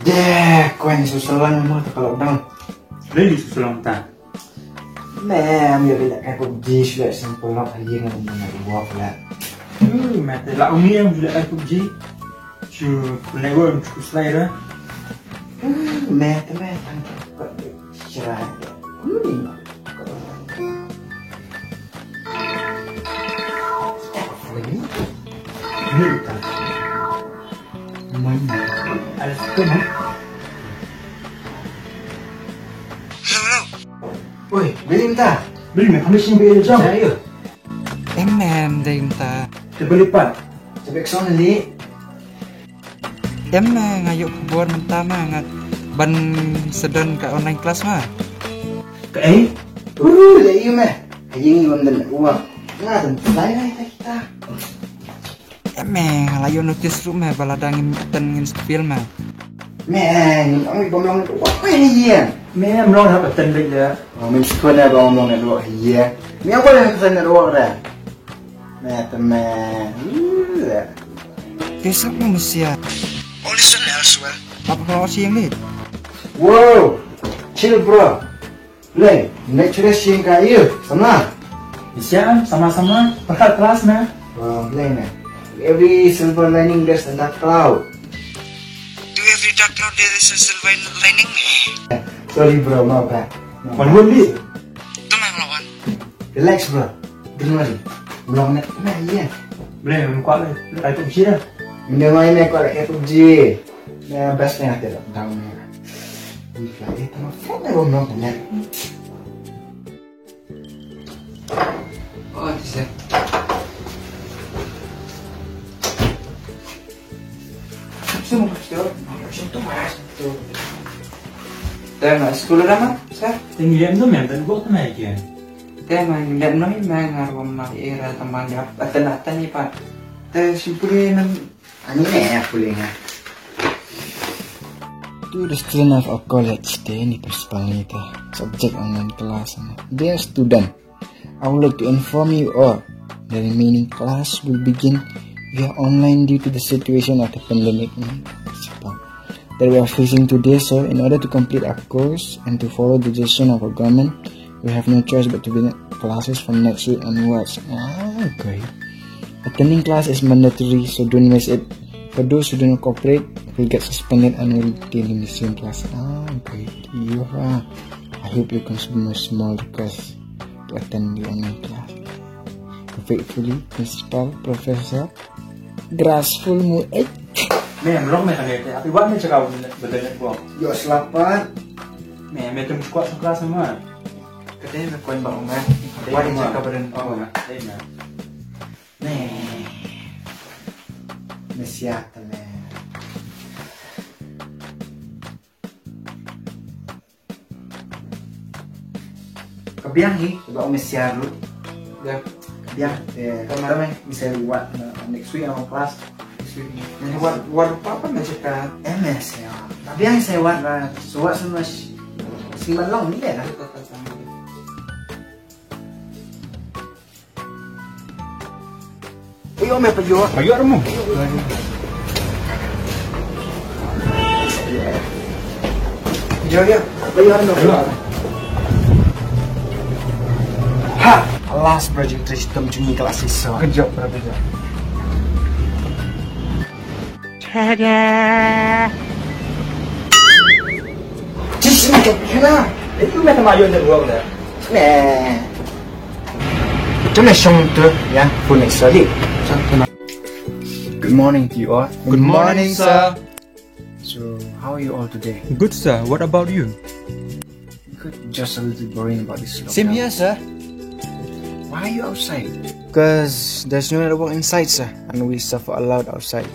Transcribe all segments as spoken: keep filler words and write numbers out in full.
Deh, kuen susulang mo ta kalau dang. Lagi susulang ta. Mem, ya bila kai PUBG sudah simple lah, lagi ngan mana buat lah. Hmm, mate lah umi yang bila kai PUBG. Chu, kena gua chu slide dah. Hmm, mate, mate, tang kau cerai. Hmm. Hello, hello. Oi, beli minta. Beli minta, kami sini beli jam. Saya. Em, em, dei mynta. Te beli pat. Te bek song ni. Em, eh, nga ïoh khubor mynta ma nga ban sa don ka online class ma. Ka ei? Uh, le ïu me. Haji ngi bam den uang. Nga den lai lai ta kita. Em, eh, nga la ïoh notice ruh me ba lada ngin attend ngin fail ma. Me, eh, ngin ong bam long uang me ni ïa. Me, em long hap attend bek ïa. Oh, men sukun eh bam long network ïa. Me, apa yang kesan network dah? Meh, te meh. Ih, te sap na mesiat. Only sun elsewhere. Apa kalau si yang ni? Wow. Chill, bro. Lei, natural sing ka iya. Sama. Siya, sama-sama. Pakat kelas na. Wow, lei na. Every silver lining there's a dark cloud. To every dark cloud there is a silver lining. Sorry, bro, my bad. My bad. Wan wan di. Tu memang lawan. Relax, bro. Don't worry. Belum nak kena iya. Boleh, belum kuat lagi. Nak ikut uji dah. Minda mai ne ko la ka PUBG. Ne best ne ate la down ne. Ni fly eh tama fly ne bom nong ne. Oh, sir. Sum ko sto. Sum to mas to. Tema sekolah lama, sir. Tinggi dia tu memang buat kena ikan. Tema ni dan noi mengar wam na era teman dia. Atan atan ni pat. Te simpul nan. Ani ne ya puli nga. To the student of our college, te ni principal ni te. Subject online class na. Dear student, I would like to inform you all the remaining class will begin via online due to the situation of the pandemic ni that we are facing today. So, in order to complete our course and to follow the decision of our government, we have no choice but to begin classes from next week onwards. Ah, okay. Attending class is mandatory, so don't miss it. For those who do not cooperate, will get suspended and will daily miss in class. Ah, okay. You are. I hope you can submit a small request to attend the online class. Faithfully, Principal, Professor, Graceful Mu. Eh. Me, mlong me kane te. Api wan me cakap betul betul buang. Yo, selamat. Me, me tem squat sekelas semua. Katanya me kuan bang Umar. Wan cakap betul. Oh, me. Me. Me siap, me. Ka biang hi, ba ong mesiar lu. Ya. Ka biang, eh, ka biang, eh, mesiar lu wat, eh, next week ang kelas. Next week. Wat, wat apa apa mesti ka M S ya. Ka biang saya wat lah, so wat semua si, si melong ni ya. Ayo, me payo. Payo mo. Yo, yo. Payo mo. Ha! Alas, bro, jing tu sistem jing ni kelas iso. Kejap, bro, kejap. Tada! Just look at Hannah. Itu mata mayo na ruang dah. Nah. Itu meh song tu ya, pun sorry. Good morning to you all. Good morning, sir. So, how are you all today? Good, sir. What about you? Good. Just a little boring about this lockdown. Same here, sir. Why are you outside? Because there's no network inside, sir, and we suffer a lot outside.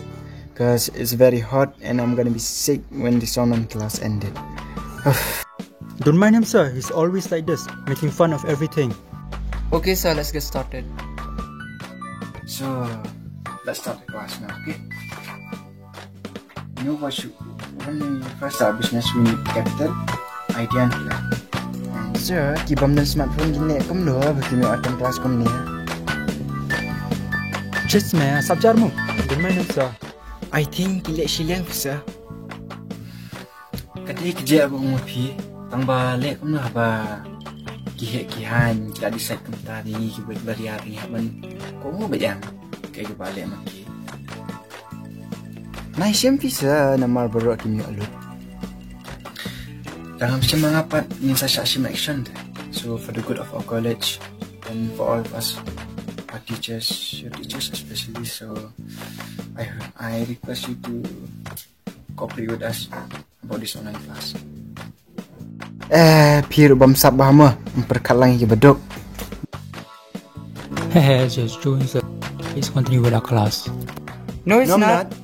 Because it's very hot, and I'm gonna be sick when this online class ended. Don't mind him, sir. He's always like this, making fun of everything. Okay, sir, let's get started. So, let's start the class now, okay? You know what should, when we first start business, we need capital, idea and plan. And sir, ki bym don smartphone kine kumno ba kin ïoh attend class kumne? Cheers, me, sap jar mo. Good morning, sir. I think ki leh shiliang pisa. Ka dei ka jia ba ong ma phi, tang ba leh kumno haba ki heh ki haiñ ki la decide kumta, te ngi kiba la ria te ngi hap ban kohnguh beit ïa kaei kaba leh ma ki. Nai shem pisa namar baroh kim ïoh lut. Tang ngam shem ma nga pat ngin sa shah shim action te. So for the good of our college and for all of us, our teachers, your teachers especially, so I I request you to cooperate with us about this online class. Eh, phi ruh bym sap bha mo, ym pyrkhat lang ïa ki baduk. Hehe, just join, sir. Please continue with our class. No, it's No, I'm not. not.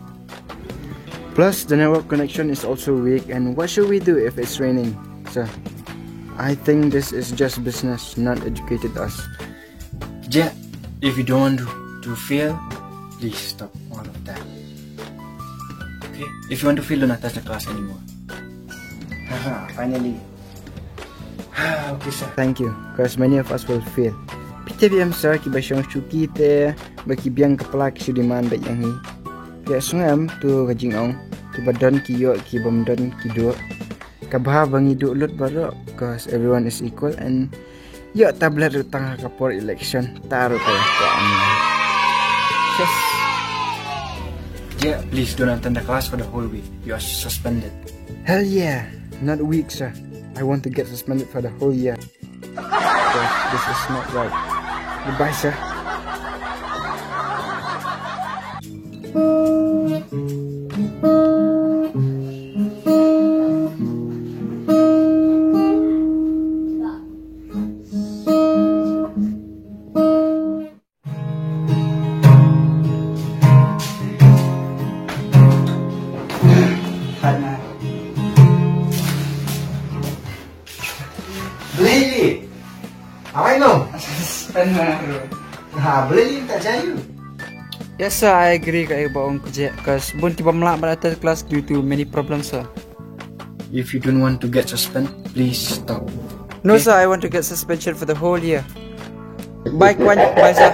Plus, the network connection is also weak, and what should we do if it's raining, sir? I think this is just business, not educated us. Jack, if you don't want to, to fail, please stop all of that. Okay? If you want to fail, don't attend the class anymore. Haha, finally. Ah, okay, sir. Thank you, 'cause many of us will fail. Phi tip ïa em, sir, kiba shong shuki te, ba ki biang ka pla ki shu demand beit ïa ngi. Phi ïohsngew em, to ka jingong, kiba don ki ïoh, ki bym don ki duh. Ka bha ba ngi duh lut baroh, 'cause everyone is equal, and ïoh tablet ruh tang ha ka por election, ta ruh ka ïa ka ong. Yes. Yeah, please don't attend the class for the whole week. You are suspended. Hell yeah, not week, sir. I want to get suspended for the whole year. 'Cause this is not right. Goodbye, sir. Blei li. Awai no. Suspend ma bro. Ha, blei li ta jayu. Yes, sir, I agree ka ïa ba ong kje, 'cause bun ki bym lah ban attend class due to many problems, sir. If you don't want to get suspended, please stop. No, okay? Sir, I want to get suspension for the whole year. Bye, Kwan. Bye, sir.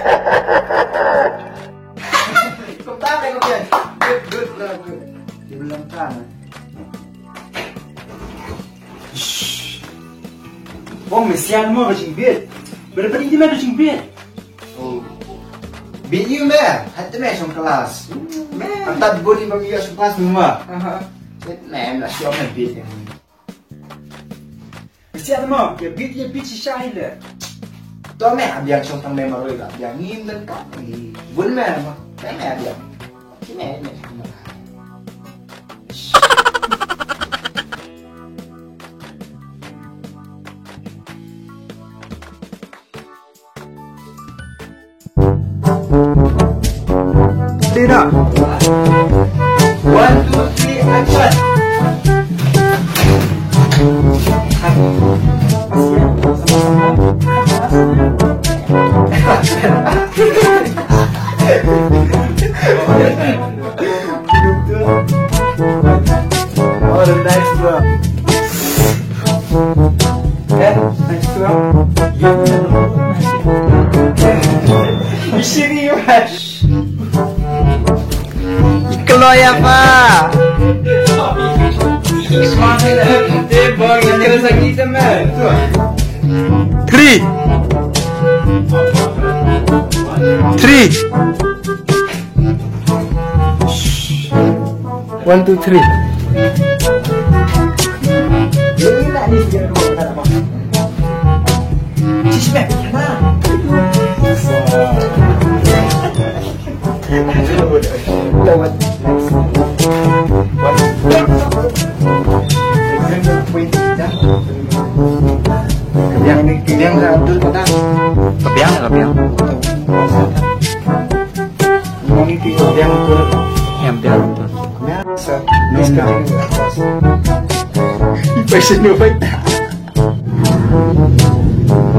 Kumta, kumta. Good, good, bro, good. Di belum kan. Shh. Bom, mesian mo ka jingbit. Bada bada di mana ka jingbit? Oh. Bit you me. Hatta me shong kelas. Me. Antat buni bagi ya shong kelas numa. Aha. Me na shong me bit. Mesian mo, ya bit ya bit shisha ile. To me abiang shong tang me maroi ka. Abiang ngim dan ka. Bun me mo. Me me abiang. Sini me. Tidak. One, two, three, action. Oh, nice, bro. Eh, nice, bro. Sini, Mas. Iklo ya, pa. Eh, bang, iklo sakit, teman. Three. Three. One, two, three. Ka biang, ka biang ka dur kata. Ka biang, ka biang. Ka biang dur.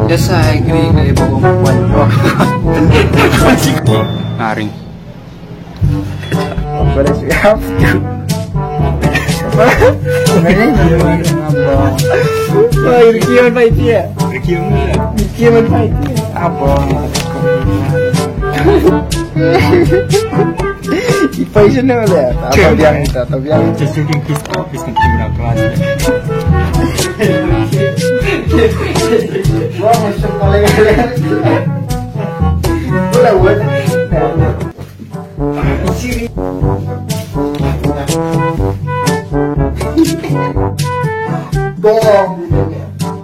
Yes, I agree. Ngaring. What else we have to? Oh, Ricky on my idea. Ricky on my idea. Apa? Ipay sini le. Tata biang, tata biang. Just joking, please, please continue with our class. Wah, masuk paling. Boleh buat. Sini. Bohong.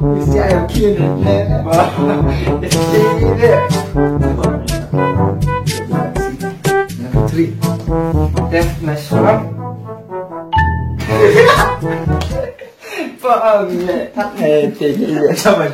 Mesti ayam kin. Sini deh. Number three. Def, nice one. Faham ya? Tak ngerti dia sama.